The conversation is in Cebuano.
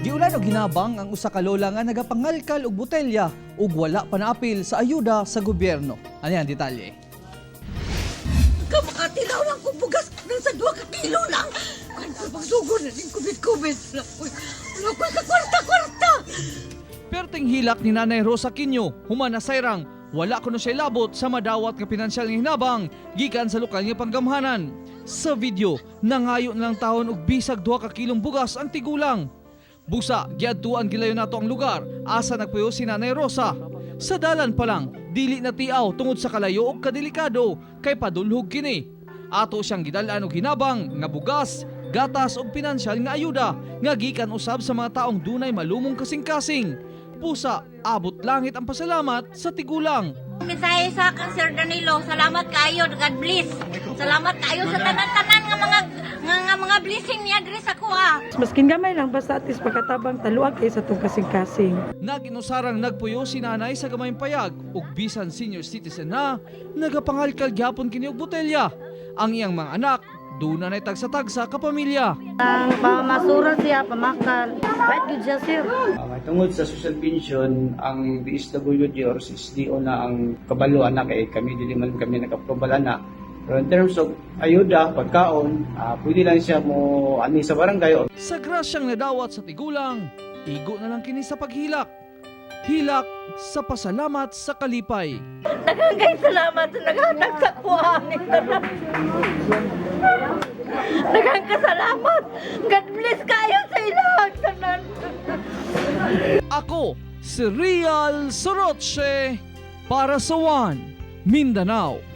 Giulan og hinabang ang usa ka lola nga nagapangalkal og botelya ug wala pa naapil sa ayuda sa gobyerno. Ano yan detalye? Kamakatilaw lang kong bugas nang sa 2 ka kilo lang. Kan pagsugod na din kubit-kubit. Wala ko'y, wala ko'y kakwarta-kwarta. Perting hilak ni Nanay Rosa Quinio, human nasayrang wala kuno siya labot sa madawat nga pinansyal nga hinabang gikan sa lokal nga panggamhanan. Sa video, nangayo na lang tahon og bisag 2 ka kilong bugas ang tigulang. Busa, giadtuan gilayon nato ang lugar asa nagpuyo si Nanay Rosa. Sa dalan pa lang, dili na tiaw tungod sa kalayo ug kadelikado kay padulhog kini. Ato siyang gidal-an og hinabang nga bugas, gatas ug pinansyal nga ayuda nga gikan usab sa mga taong dunay malumong kasing-kasing. Busa, abot langit ang pasalamat sa tigulang. Mensahe sa akin, Sir Danilo. Salamat kayo. God bless. Salamat kayo sa tanan-tanan nga mga blessing niya diri sa kuha. Maskin gamay lang, basta at least pagkatabang taluag kay sa tong kasing-kasing. Naginusarang nagpuyo si nanay sa gamayng payag ug bisan senior citizen na, nagapangalkal gyapon kini og botelya. Ang iyang mga anak, duna nay tagsa-tagsa ka pamilya. Ang pamasura siya, pamakal. Right good siya, sir. Tungod sa social pension, ang DSWD or SDO na ang kabalo anak kay kami dili man kami nakaprobal ana. Pero in terms of ayuda, pagkaon, pwede lang siya mo ani sa barangay or Sa grasyang nadawat sa tigulang, igo na lang kini sa paghilak. Hilak sa pasalamat sa kalipay. Daghang kay salamat sa naghatag sa kuha ni tanan. Daghang kasalamat. God bless kayo sa ilang tanan. Ako, si Real Soroche, para sa One, Mindanao.